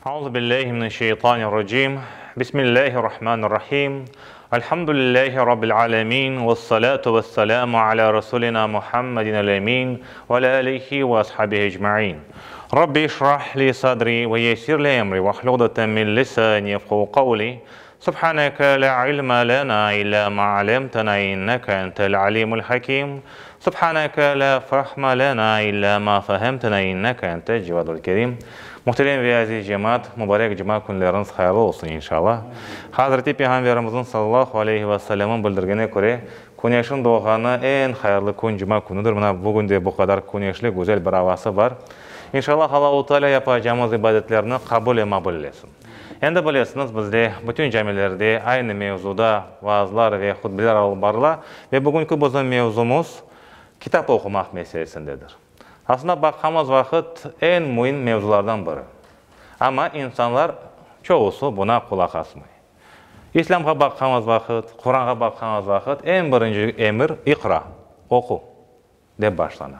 Auzu billahi mineşşeytanirracim. Bismillahirrahmanirrahim. Elhamdülillahi rabbil alemin. Vessalatu vesselamu ala rasulina Muhammedin el-emin ve ala alihi ve ashabihi ecmain. Rabbi işrah li sadri ve yessir li emri vahlul uqdeten min lisani yefkahu kavli. Subhaneke la ilme lena illa ma alemtena inneke entel alimul hakim. Subhaneke la fahme lena illa ma fehemtena inneke entel cevadul kerim. Muhterem ve aziz cemaat, mubarek cuma künleriñiz hayırlı olsun inşallah. Hazreti Peyğamberimizniñ sallallahu aleyhi ve sellemniñ bildirgene köre, küneşniñ doğğanı eñ hayırlı kün cuma künüdir. Mına bugün de bu qadar küneşli, güzel bir avası bar. İnşallah Allahu Teala yapacağımız ibadetlerni qabul ve mabul eylesin. Endi bilesiñiz, bizde bütün camilerde aynı mevzuda vaazlar ve hutbeler alıp barıla ve bugünki bizim mevzumız kitap oqumaq meselesindedir. Aslında baqqanımız vaqıt eñ müim mevzulardan biri. Amma insanlar çoğusı buna qulaq asmay. İslâmğa baqqanımız vaqıt, Quranğa baqqanımız vaqıt eñ birinci emir İqra, oqu. Dep başlana.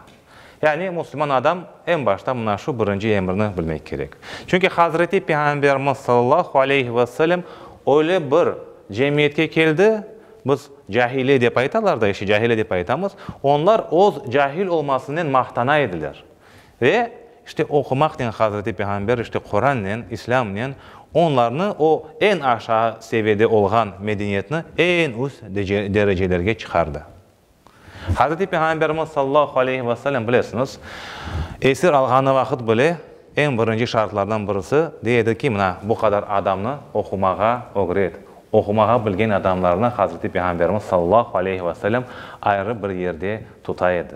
Yani musulman adam eñ başta mına şu birinci emirni bilmek kerek. Çünki Hazreti Peyğamberimiz sallallahu aleyhi ve sellem öyle bir cemiyetke keldi, biz cahiliye dep aytalar da, işte cahiliye dep aytamız, onlar öz cahil olmasınen maqtana ediler. Ve işte oqumaqnen Hazreti Peyğamber, işte Qurannen, İslâmnen onlarnı o eñ aşağı seviyede olğan medeniyetni eñ üst derecelerge çıqardı. Hazreti Peyğamberimiz sallallahu aleyhi ve sellem, bilesiñiz, esir alğanı vaqıt bile eñ birinci şartlardan birisi dey edi ki, mına bu qadar adamnı oqumağa ögret. Oqumağa bilgen adamlarnı Hazreti Peyğamberimiz sallallahu aleyhi ve sellem ayrı bir yerde tuta edi.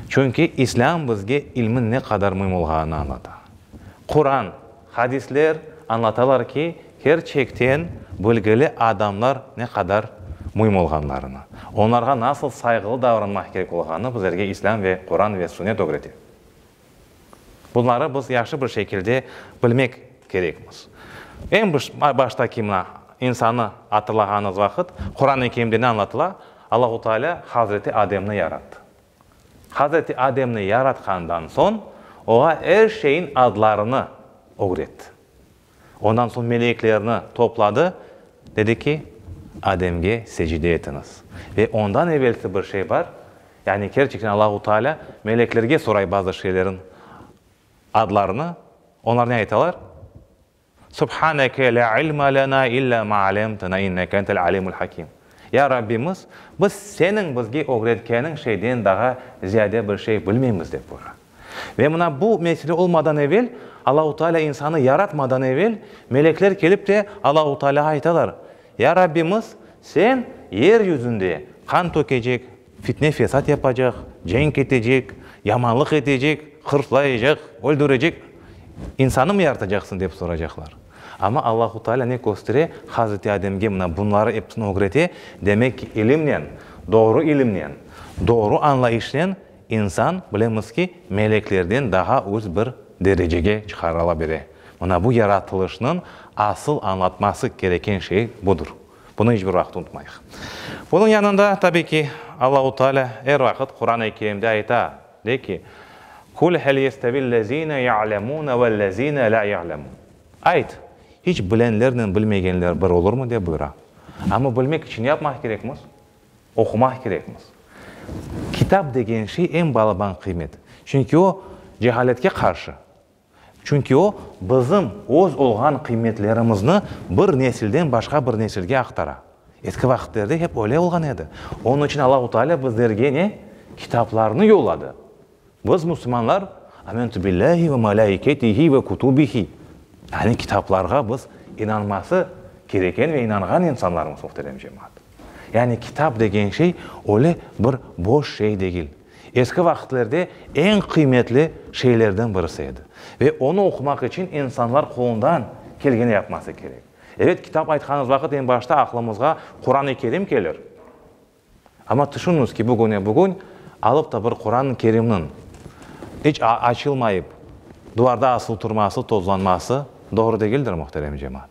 Çünki İslâm bizge ilmiñ ne qadar müim olğanını añlata. Quran, hadisler añlatalar ki, kerçekten bilgili adamlar ne qadar müim olğanlarını, onlarğa nasıl sayğılı davranmaq kerek olğanını bizlerge İslâm ve Quran ve Sünnet ögrete. Bunları biz yahşı bir şekilde bilmek kerekmiz. Eñ baştaki mına insanı atırlağanımız vaqıt, Quran-ı Kerimde ne añlatıla? Allahu Teala Hazreti Ademni yarattı. Hazreti Ademni yaratqandan soñ, oğa er şeyin adlarını ögretti. Ondan soñ meleklerni topladı, dedi ki, Ademge secde etiñiz. Ve ondan evelsi bir şey bar, yani kerçekten Allahu Teala meleklerge soray bazı şeylerin adlarını, onlar ne aytalar? Subhaneke la ilma lena illa ma alemtena inneke entel alimul hakim. Ya Rabbimiz, biz Seniñ bizge ögretkeniñ şeyden daha ziyade bir şey bilmeymiz, dep buyura. Ve mına bu mesele olmadan evel, Allahu Teala insanı yaratmadan evel, melekler kelip de Allahu Tealağa aytalar, Ya Rabbimiz, Sen yer yüzünde qan tökecek, fitne-fesat yapacaq, cenk etecek, yamanlıq etecek, hırslayacaq, öldürecek insanı mı yaratacaqsıñ, dep soracaqlar. Amma Allahu Teala ne köstere? Hazreti Ademge mına bunları episini ögrete, demek ki, ilimnen, doğru ilimnen, doğru añlayışnen İnsan, bilemiz ki, meleklerden daha üst bir derecege çıqarıla bile. Mına bu yaratılışnıñ asıl añlatması kereken şey budır. Bunı iç bir vaqıt unutmayıq. Bunıñ yanında, tabiy ki, Allahu Teala er vaqıt Quran-ı Kerimde ayta, dey ki, Kul hel yestevillezine ya'lemune vellezine la ya'lemun. Ayt, hiç bilenlernen bilmegenler bir olurmı, dep buyura. Amma bilmek içün ne yapmaq kerekmiz? Oqumaq kerekmiz. Kitap degen şey eñ balaban qıymet. Çünki o, cehaletke qarşı. Çünki o, bizim öz olğan qıymetlerimizni bir nesilden başqa bir nesilge aqtara. Eski vaqıtlerde hep öyle olğan edi. Onıñ içün Allahu Teala bizlerge ne? Kitaplarnı yolladı. Biz, musulmanlar, Amentu billahi ve malaiketihi ve kutubihi, yani kitaplarğa biz inanması kereken ve inanğan insanlarmız, muhterem cemaat. Yani kitap degen şey öyle bir boş şey degil. Eski vaqıtlerde eñ qıymetli şeylerden birisi edi. Ve onı oqumaq içün insanlar qolundan kelgeni yapması kerek. Evet, kitap aytqanımız vaqıt eñ başta aqlımızğa Quran-ı Kerim kelir. Amma tüşüniñiz ki, bugüne bugün alıp da bir Quran-ı Kerimniñ iç açılmayıp duvarda asılı turması, tozlanması doğru degildir, muhterem cemaat.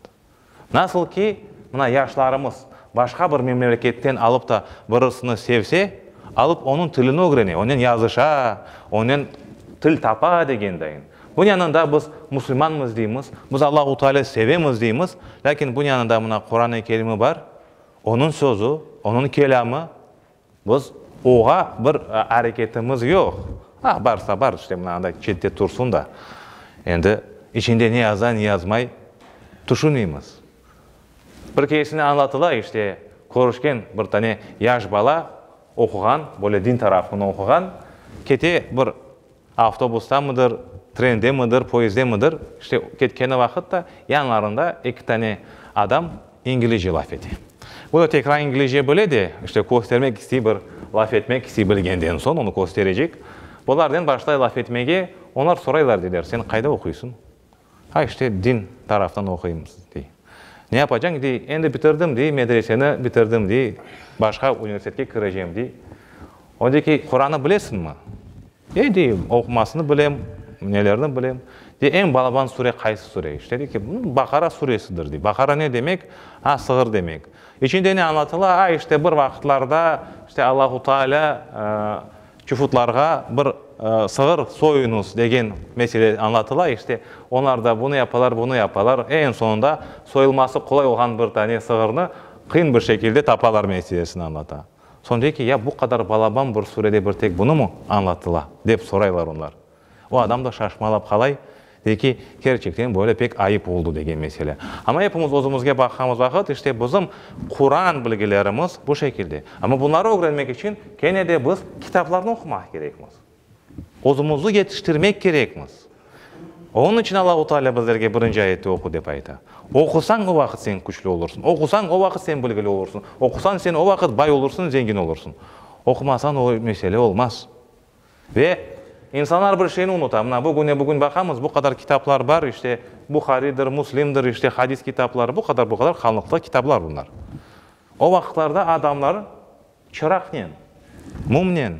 Nasıl ki, mına yaşlarımız başqa bir memleketten alıp da birisini sevse, alıp onıñ tilini ögrene, onen yazışa, onen til tapa degendayın. Bunıñ yanında biz musulmanmız deymiz, biz Allahu Teala sevemiz deymiz, lâkin bunıñ yanında mına Quran-ı Kerimi bar, onıñ sözü, onıñ kelâmı, biz oğa bir areketimiz yoq. Ah, barsa bar, işte mına anda çette tursun da, endi içinde ne yaza, ne yazmay, tüşünmeymiz. Bir keresinde añlatıla, işte, körüşken bir tane yaş bala, oquğan, böyle din tarafını oquğan, kete bir avtobustamıdır, trendemidir, poyezdemidir, işte, ketkeni vaqıt da yanlarında eki tane adam inglizce laf ete. Bu da tekrar inglizce bile de, işte, köstermek istey bir, laf etmek istey bilgenden soñ, onı kösterecek. Bularnen başlay laf etmege, onlar soraylar, deyler, sen qayda oquysıñ? Ha, işte, din taraftan oquyım, dey. Ne yapacañ, dey, endi bitirdim, dey, medreseni bitirdim, dey, başqa universitetke kirecem, dey. O dey ki, Qurannı bilesiñmi? E, dey, oqumasını bilem, nelerni bilem. Dey, eñ balaban sure qaysı sure? İşte, dey ki, Baqara suresidir, dey. Baqara ne demek? Ha, sığır demek. İçinde ne añlatıla? A, işte, bir vaqıtlarda, işte, Allahu Teala Çufutlarğa bir sığır soyuñız degen mesele añlatıla, işte, onlar da bunı yapalar, bunı yapalar, eñ soñunda soyulması qolay olğan bir tane sığırnı qıyın bir şekilde tapalar meselesini añlata. Soñ dey ki, ya bu qadar balaban bir surede bir tek bunımı añlatıla, dep soraylar onlar. O adam da şaşmalap qalay, dey ki, kerçekten böyle pek ayıp oldı degen mesele. Amma epimiz özümizge baqqanımız vaqıt, işte bizim Quran bilgilerimiz bu şekilde. Amma bunları ögrenmek içün kene de biz kitaplarnı oqumaq kerekmiz. Özümizni yetiştirmek kerekmiz. Onıñ içün Allahu Teala bizlerge birinci ayette oqu dep ayta. Oqusañ, o vaqıt sen küçlü olursıñ. Oqusañ, o vaqıt sen bilgili olursıñ. Oqusañ, sen o vaqıt bay olursıñ, zengin olursıñ. Oqumasañ, o mesele olmaz. Ve insanlar bir şeyni unuta, mına bugüne bugün baqamız, bu qadar kitaplar bar, işte, Buharidir, Müslimdir, işte, hadis kitapları, bu qadar, bu qadar qalınlıqta kitaplar bunlar. O vaqıtlarda adamlar çıraqnen, mumnen,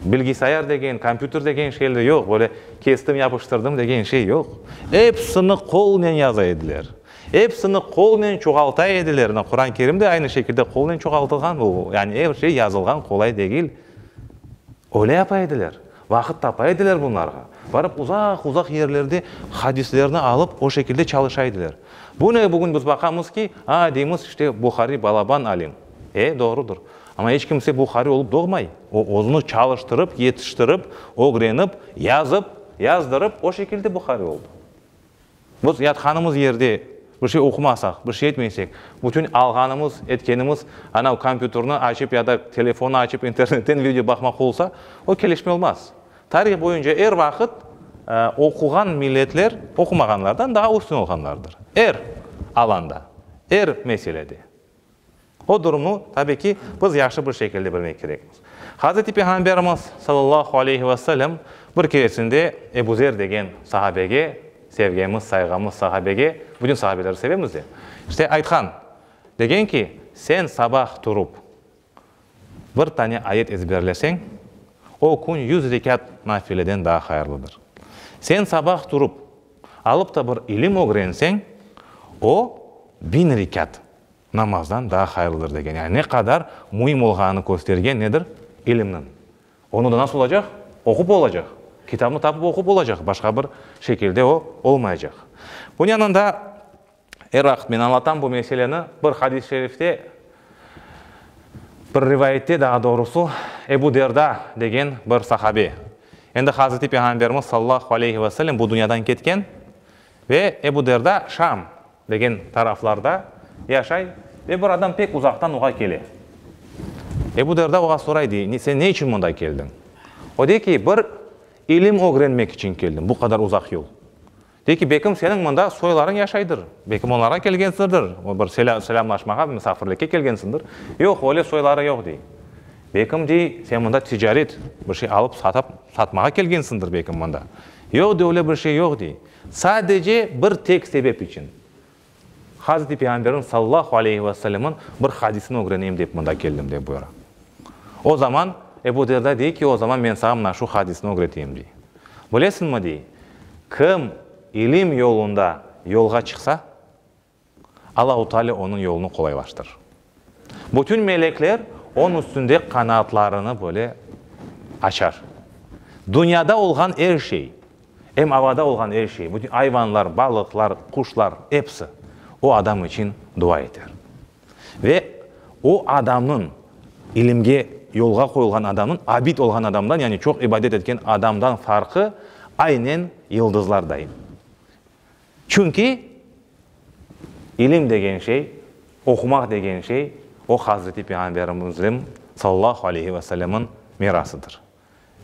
bilgisayar degen, kompyuter degen şeyler yoq, böyle kestim, yapıştırdım degen şey yoq. Epsini qolnen yaza ediler. Epsini qolnen çoğalta ediler. Mına Quran-ı Kerim de aynı şekilde qolnen çoğaltılğan, yani er şey yazılğan, qolay degil. Öyle yapa ediler. Vaqıt tapa ediler bunlarğa. Barıp uzaq-uzaq yerlerde hadislerni alıp, o şekilde çalışa ediler. Bu ne, bugün biz baqamız ki, a, deymiz, işte, Buhari balaban alim. E, doğrudır. Amma iç kimse Buhari olıp doğmay. O, özüni çalıştırıp, yetiştirip, ögrenip, yazıp, yazdırıp, o şekilde Buhari oldı. Biz yatqanımız yerde bir şey oqumasaq, bir şey etmesek, bütün alğanımız, etkenimiz anav kompyuterni açıp ya da telefonnı açıp internetten video baqmaq olsa, o kelişme olmaz. Tarih boyunca er vaqıt oquğan milletler oqumağanlardan daa üstün olğanlardır. Er alanda, er meselede. O durumnı, tabi ki, biz yahşı bir şekilde bilmek kerekmiz. Hazreti Peyğamberimiz, sallallahu aleyhi ve sellem, bir keresinde Ebu Zer degen sahabege, sevgemiz, sayğamız sahabege, bütün sahabelerni sevemiz de, işte aytqan, degen ki, sen sabah turup bir tane ayet ezberleseñ, o kün yüz rekât nafileden daa hayırlıdır. Sen sabah turup alıp da bir ilim ögrenseñ, o biñ rekât namazdan daa hayırlıdır degen. Yani ne qadar müim olğanını köstergen nedir? İlimniñ. Onı da nasıl olacaq? Oqup olacaq. Kitabnı tapıp oqup olacaq. Başqa bir şekilde o olmaycaq. Bunıñ yanında er vaqıt men añlatam bu meseleni, bir hadis-i şerifte, bir rivayette daa doğrusı, Ebu Derda degen bir sahabe. Endi Hazreti Peyğamberimiz sallallahu aleyhi ve sellem bu dünyadan ketken ve Ebu Derda Şam Degen taraflarda yaşay ve bir adam pek uzaqtan oğa kele. Ebu Derda oğa soray, dey, Sen ne içün mında keldiñ? O dey ki, Bir ilim ögrenmek içün keldim, bu qadar uzaq yol. Dey ki, Bekim seniñ mında soylarıñ yaşaydır, bekim onlarğa kelgensiñdir, bir selâmlaşmağa, misafirlikke kelgensiñdir. Yoq, öyle soyları yoq, dey. Bekim, dey, sen mında ticaret, bir şey alıp satıp, satmağa kelgensiñdir bekim mında. Yoq, dey, öyle bir şey yoq, dey. Sadece bir tek sebep içün, Hazreti Peyğamberniñ sallallahu aleyhi ve sellemniñ bir hadisini ögreneyim dep mında keldim, dep buyura. O zaman Ebu Derda dey ki, o zaman men saña mına şu hadisni ögreteyim, dey. Bilesiñmi, dey, kim ilim yolunda yolğa çıqsa, Allahu Teala onıñ yolunı qolaylaştırır. Bütün melekler onıñ üstünde qanatlarını böyle açar. Dünyada olğan er şey. Em avada olğan er şey, bütün ayvanlar, balıqlar, quşlar, episi o adam içün dua eter. Ve o adamnıñ, ilimge yolğa qoyulğan adamnıñ, abid olğan adamdan, yani çoq ibadet etken adamdan farqı aynen yıldızlardayın. Çünki ilim degen şey, oqumaq degen şey, o Hazreti Peyğamberimizniñ, sallallahu aleyhi ve sellemniñ, mirasıdır.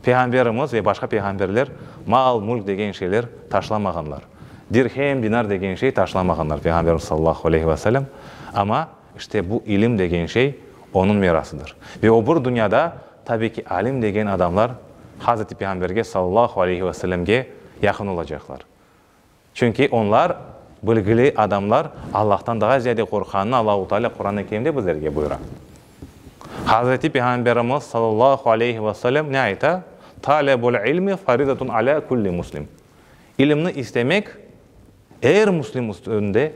Peyğamberimiz ve başqa peyğamberler mal, mülk degen şeyler taşlamağanlar. Dirhem, dinar degen şey taşlamağanlar Peyğamberimiz sallallahu aleyhi ve sellem. Amma işte bu ilim degen şey onıñ mirasıdır. Ve o bir dünyada tabi ki alim degen adamlar Hazreti Peyğamberge sallallahu aleyhi ve sellemge yaqın olacaqlar. Çünki onlar, bilgili adamlar, Allahtan daa ziyade qorqqanını Allahu Teala Quran-ı Kerimde bizlerge buyura. Hazreti Peyğamberimiz sallallahu aleyhi ve sellem ne ayta? Talebul ilmi faridatun alâ kulli muslim. İlimni istemek er muslim üstünde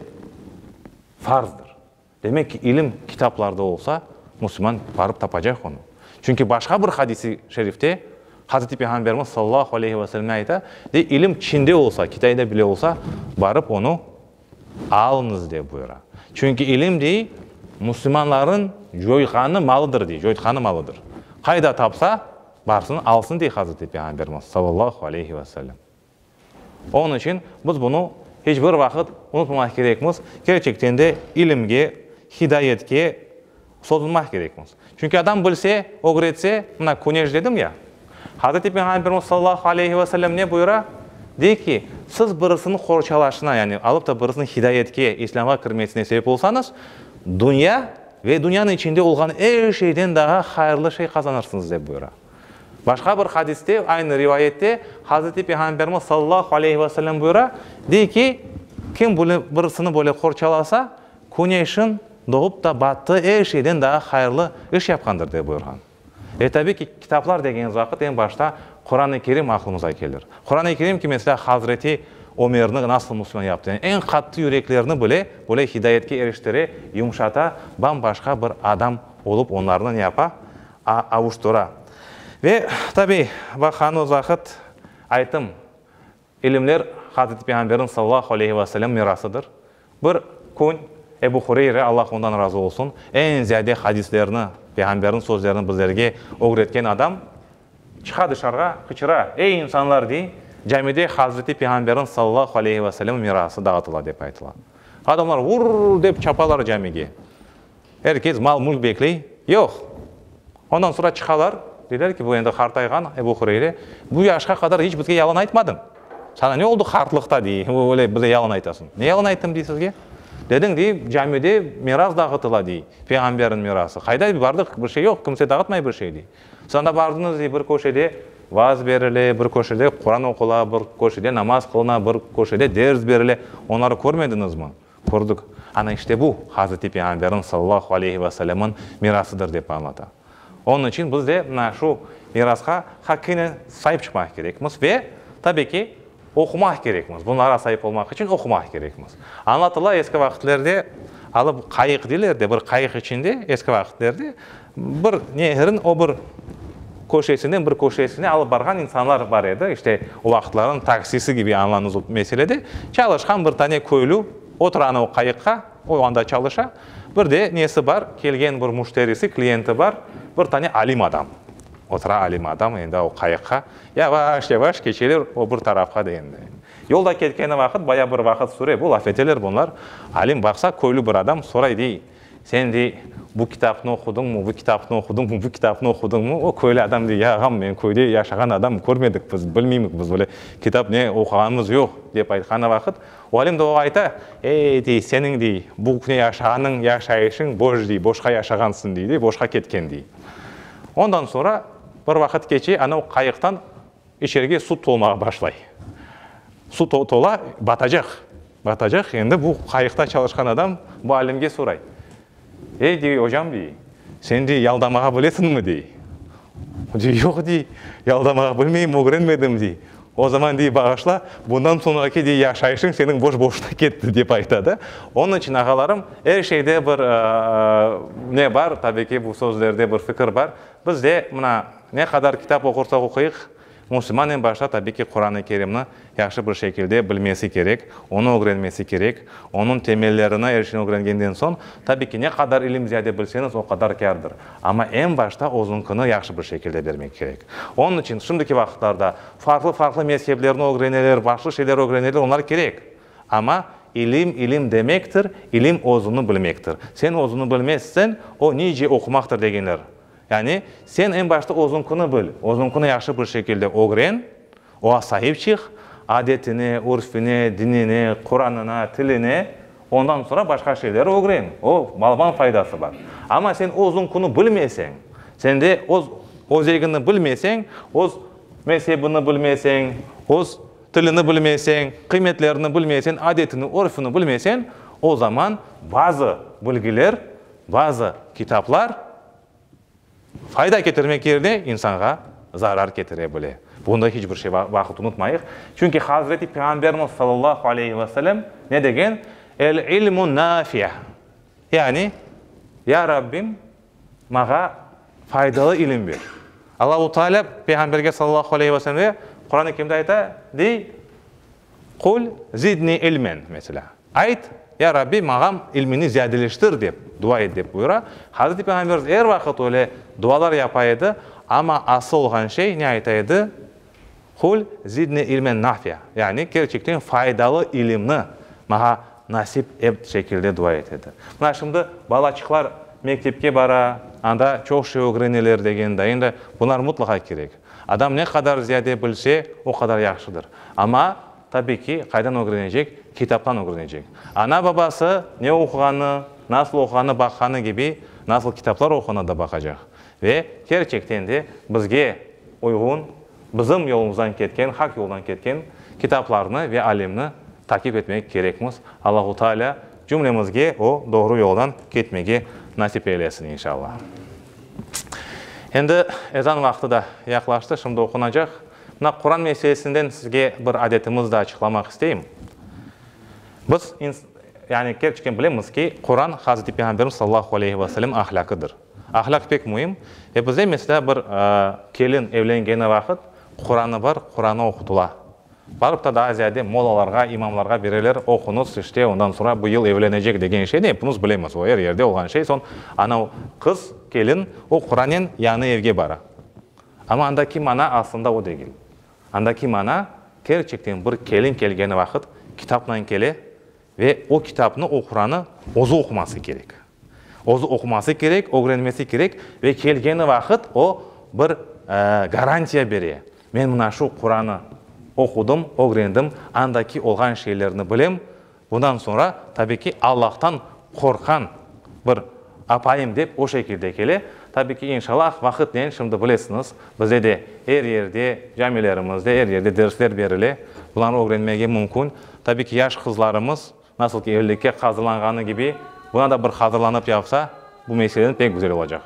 farzdır. Demek ki, ilim kitaplarda olsa, musulman barıp tapacaq onı. Çünki başqa bir hadis-i şerifte Hazreti Peyğamberimiz sallallahu aleyhi ve sellem ne ayta? Dey, ilim Çinde olsa, Kitayda bile olsa, barıp onı alıñız, dep buyura. Çünki ilim, dey, musulmanlarnıñ coyğanı malıdır, dey, coytqanı malıdır. Qayda tapsa, barsın, alsın, dey Hazreti Peyğamberimiz sallallahu aleyhi ve sellem. Onıñ içün biz bunı hiç bir vaqıt unutmamaq kerekmiz, kerçekten de ilimge, hidayetke sozulmaq kerekmiz. Çünki adam bilse, ögretse, mına küneş dedim ya, Hazreti Peyğamberimiz sallallahu aleyhi ve sellem ne buyura? Dey ki, siz birisiniñ qorçalaşına, yani alıp da birisiniñ hidayetke, İslâmğa kirmesine sebep olsañız, dünya ve dünyanıñ içinde olğan er şeyden daa hayırlı şey qazanırsıñız, dep buyura. Başqa bir hadiste, aynı rivayette, Hazreti Peyğamberimiz sallallahu aleyhi ve sellem buyura, dey ki, kim birisini böyle qorçalasa, küneşin doğup da battığı er şeyden daa hayırlı iş yapqandır, dep buyurğan. Ve tabiy ki, kitaplar degeniz vaqıt eñ başta Quran-ı Kerim aqlımıza kelir. Quran-ı Kerim ki, meselâ, Hazreti Ömerni nasıl musulman yaptı, yani eñ qattı yüreklerni bile böyle hidayetke eriştire, yumşata, bam-başqa bir adam olıp onlarnı ne yapa? Avuştıra. Ve, tabiy, baqanımız vaqıt, aytım, ilimler Hazreti Peyğamberniñ sallallahu aleyhi ve sellem mirasıdır. Bir kün Ebu Hureyre, Allah ondan razı olsun, eñ ziyade hadislerni, Peyğamberniñ sözlerini bizlerge ögretken adam, çıqa dışarığa, qıçıra, Ey, insanlar, dey, camide Hazreti Peyğamberniñ sallallahu aleyhi ve sellem mirası dağıtıla, dep aytıla. Adamlar vurr dep çapalar camige. Er kes mal-mülk bekley. Yoq. Ondan soñra çıqalar, deyler ki, bu endi qartayğan Ebu Hureyre, bu yaşqa qadar iç bizge yalan aytmadıñ. Saña ne oldı qartlıqta, dey, öyle bize yalan aytasıñ. Ne yalan ayttım, dey, sizge? Dediñ, dey, camide miras dağıtıla, dey, Peyğamberniñ mirası. Qayda bardıq, bir şey yoq, kimse dağıtmay bir şey, dey. Siz anda bardıñız, dey, bir köşede vaaz berile, bir köşede Quran oqula, bir köşede namaz qılına, bir köşede ders berile. Onları körmediñizmi? Kördik. Ana işte bu, Hazreti Peyğamberniñ sallallahu aleyhi ve sellemniñ mirasıdır, dep añlata. Onıñ içün biz de mına şu mirasqa hakkınen saip çıqmaq kerekmiz ve, tabi ki, oqumaq kerekmiz. Bunlara saip olmaq içün oqumaq kerekmiz. Añlatıla, eski vaqıtlerde alıp qayıq deyler de, bir qayıq içinde eski vaqıtlerde Bir nehirniñ o bir köşesinden bir köşesine alıp barğan insanlar bar edi. İşte, o vaqıtlarnıñ taksisi kibi añlanız o meselede. Çalışqan bir tane köylü otura ana o qayıqqa, o anda çalışa. Bir de nesi bar, kelgen bir müşterisi, kliyenti bar, bir tane alim adam. Otura alim adam endi o qayıqqa. Yavaş-yavaş keçeler o bir tarafqa da endi. Yolda ketkeni vaqıt, baya bir vaqıt süre, bu laf eteler bunlar. Alim baqsa, köylü bir adam soray, dey, Sen, dey, bu kitapnı oqudıñmı, bu kitapnı oqudıñmı, bu kitapnı oqudıñmı? O köylü adam dey, ya ağam, men köyde yaşağan adam, körmedik biz, bilmeymiz biz böyle kitap ne oquğanımız yoq, dep aytqanı vaqıt, o alim de oğa ayta, ey, dey, seniñ, dey, bu künde yaşağanıñ, yaşayışıñ boş, dey, boşqa yaşağansıñ, dey, dey, boşqa ketken, dey. Ondan soñra bir vaqıt keçe, ana o qayıqtan İçerige suv tolmağa başlay. Suv tola, batacaq. Batacaq. Endi bu qayıqta çalışqan adam bu alimge soray. Ey, dey, ocam, dey, sen, dey, yaldamağa bilesiñmi, dey. O dey, yoq, dey, yaldamağa bilmeyim, ögrenmedim, dey. O zaman, dey, bağışla, bundan soñraki, dey, yaşayışıñ seniñ boş-boşuna ketti, dep ayta da. Onıñ içün, ağalarım, er şeyde bir ne bar, tabiy ki, bu sözlerde bir fikir bar. Biz de, mına, Ne qadar kitap oqursaq oquyıq, Musulman eñ başta tabiy ki Quran-ı Kerimni yahşı bir şekilde bilmesi kerek, onı ögrenmesi kerek. Onıñ temellerini, er şeyni ögrengenden soñ, tabiy ki, ne qadar ilim ziyade bilseñiz, o qadar kârdır. Amma eñ başta özüñkini yahşı bir şekilde bermek kerek. Onıñ içün şimdiki vaqıtlarda farqlı-farqlı mezheplerni ögreneler, başlı şeyler ögreneler, onlar kerek. Amma ilim, ilim demektir, ilim özüni bilmektir. Sen özüni bilmezseñ, o nice oqumaqtır degenler. Yani, sen eñ başta özüñkini bil, özüñkini yahşı bir şekilde ögren, oğa saip çıq, adetine, ürfine, dinine, Quranına, tiline, ondan soñra başqa şeyleri ögren, o, balaban faydası bar. Amma sen özüñkini bilmeseñ, sende öz özegini bilmeseñ, öz mezebini bilmeseñ, öz tilini bilmeseñ, qıymetlerini bilmeseñ, adetini, örfini bilmeseñ, o zaman bazı bilgiler, bazı kitaplar fayda ketirmek yerine insanğa zarar ketire bile. Bunı hiç bir şey vaqıt unutmayıq. Çünki Hazreti Peyğamberimiz sallallahu aleyhi ve sellem ne degen? El-ilmu nafi'. Yani, Ya Rabbim, mağa faydalı ilim ber. Allahu Teala Peyğamberge sallallahu aleyhi ve sellemge Quran-ı Kerimde ayta, dey, Qul zidni ilmen, meselâ. Ayt, Ya Rabbi, maña ilmini ziyadeleştir, dep dua et, dep buyura. Hazreti Peyğamberimiz er vaqıt öyle dualar yapa edi, amma asıl olğan şey ne ayta edi? Qul zidni ilmen nafi'a, yani kerçekten faydalı ilimni maña nasip et şekilde dua et edi. Mına şimdi balaçıqlar mektepke bara, anda çoq şey ögreneler degen dayın da bunlar mutlaqa kerek. Adam ne qadar ziyade bilse, o qadar yahşıdır. Amma, tabiy ki, qaydan ögrenecek? Kitaptan ögrenecek. Ana-babası ne oquğanı, nasıl oquğanı baqqanı kibi, nasıl kitaplar oquğanına da baqacaq. Ve kerçekten de bizge uyğun, bizim yolumızdan ketken, haq yoldan ketken kitaplarnı ve alimni takip etmek kerekmiz. Allahu Teala cümlemizge o doğru yoldan ketmege nasip eylesin, inşallah. Endi ezan vaqtı da yaqlaştı, şimdi oqunacaq. Mına Quran meselesinden sizge bir adetimiz de açıqlamaq isteyim. Biz, yani kerçekten bilemiz ki, Quran Hazreti Peyğamberimiz sallallahu aleyhi ve sellem ahlâqıdır. Ahlâq pek müim. Ve bizde, meselâ, bir kelin evlengeni vaqıt Quranı bar, Quranı oqutıla. Barıp ta daa ziyade mollalarğa, imamlarğa bereler, oquñız, işte, ondan soñra bu yıl evlenecek degen şeyni epimiz bilemiz, o er yerde olğan şey. Soñ ana qız, kelin o Quranen yañı evge bara. Amma andaki mana aslında o degil. Andaki mana, kerçekten bir kelin kelgeni vaqıt kitapnen kele ve o kitapnı, o Quranı özü oquması kerek. Özü oquması kerek, ögrenmesi kerek ve kelgeni vaqıt o bir garantiya bere, men mına şu Quranı oqudım, ögrendim, andaki olğan şeylerni bilem, bundan soñra, tabi ki, Allahtan qorqqan bir apayım dep o şekilde kele. Tabi ki, inşallah, vaqıtnen, şimdi bilesiñiz, bizde de er yerde, camilerimizde, er yerde dersler berile, bularnı ögrenmege mümkün. Tabi ki, yaş qızlarımız, Nasıl ki evlilikke hazırlanğanı kibi, buna da bir hazırlanıp yapsa, bu meseleni pek güzel olacaq.